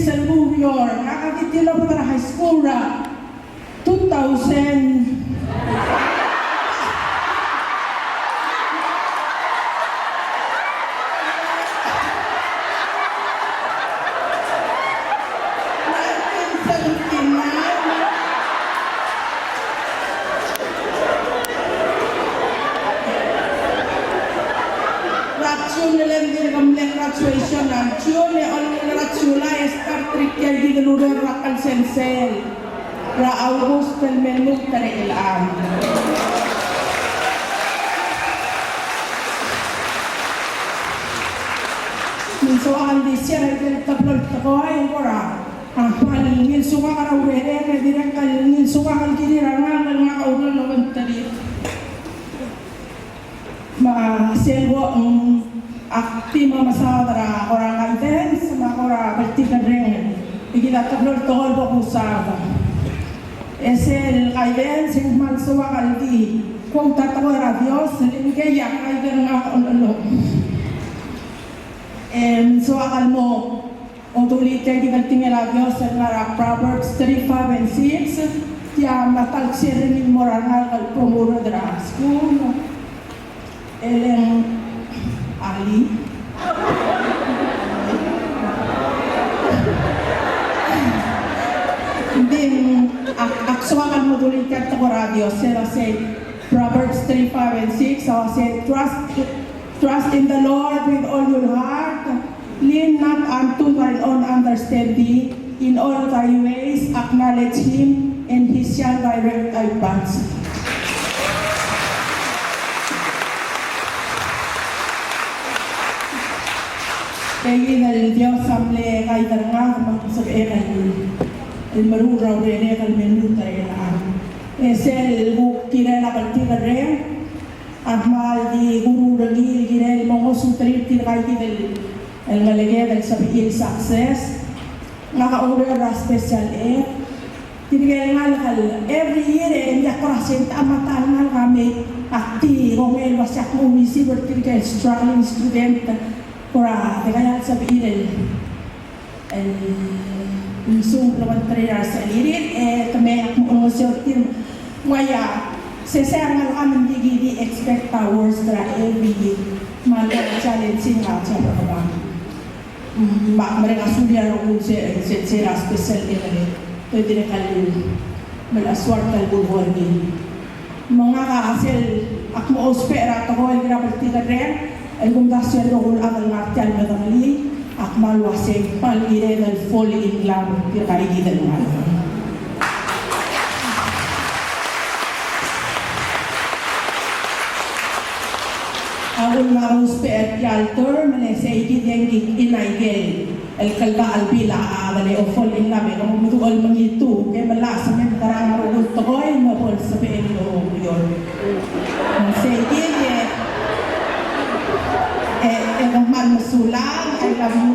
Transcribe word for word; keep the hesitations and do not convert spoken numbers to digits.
Sel Ureor, ngak a di tilobed er a high school er a two thousand. Nineteen seventy-nine. Er a June el ng dirk mle graduation er a June, e olengit er a July e start er tia el kid el ureor er a kelsensel er a August el me lmuut er chelechang. Me ng soak el di share a ikel teblo el tekoi el kora a kmal ngilsukak er a urerek, e dirrek el ngilsukak el kirir a rengalek el ngak a ureor el obengterir. Me sel bo, mm, ak di mo mesaod er a kora guidance me a kora bltikerreng. E kid a teblo el tekoi el bo kusaod. E sel guidance e ng kmal soak el di quote a tekoi er a Dios el ngii a guide er ngak a ololem. E ng soak el mo Odulii tia el tekingel a Dios el ngar er a Proverbs three, five, and six. Tia mla ta el share er ngii el mo er a rengalek el promoter er a skuul. E le ng alii. Ng di ak, ak soak el mo dulii tia el tekoi er a Dios, el uasei Proverbs three, five, and six, a uasei, trust, trust in the Lord with all your heart. Lean not unto thine own understanding, in all thy ways acknowledge him, and he shall direct thy paths. E kid el Dios a mle guide er ngak me ng sebechek el meruul er a urerek el me lmuut er chelechang. E sel kuk kirel a bltikerreng, a kmal di kuruul er ngii el kirel el mo ngosuterir tirka el kid el, el ngeleked el sebechir el success. Ngak a oureor er a special ed. Tirke el ngalek el every year e ng diak kora send a mata el ngalek a mei, ak di kongei el uasei ak mo receive er tirke el struggling student. Kora dekaia el sebechir el el lsekum ng bleketerir a resechelirir, e te mei ak mo olengeseu er tir. Ng uaia, sesei a rengalek a me ng di ki di expect a worst er a every year. Me a lua challenging a challenge er kemam. Mm, me ak mereng a sulir a rokui el se, se, se er a special ed, e te dirrek el melechesuar tia el kulekoi er ngii. Me ngak a sel ak mo ousbech er a tekoi el kirel a bltikerreng, el kumdasu el rokui el chad el ngar tia el medengelii, ak kmal uasei kmal kired el fall in love er tirka el kid el ngalek. A kulengit a ousbech er tia el term, le sei kid e ng kid a ikel el kldachelbil a chad el fall in love, e ke mo meduch el mengitu, ke melai a semen, kerang a rokui el tekoi, me bo lsebechel el oureor. Sei kid e, e, e kmal mesulang, I love you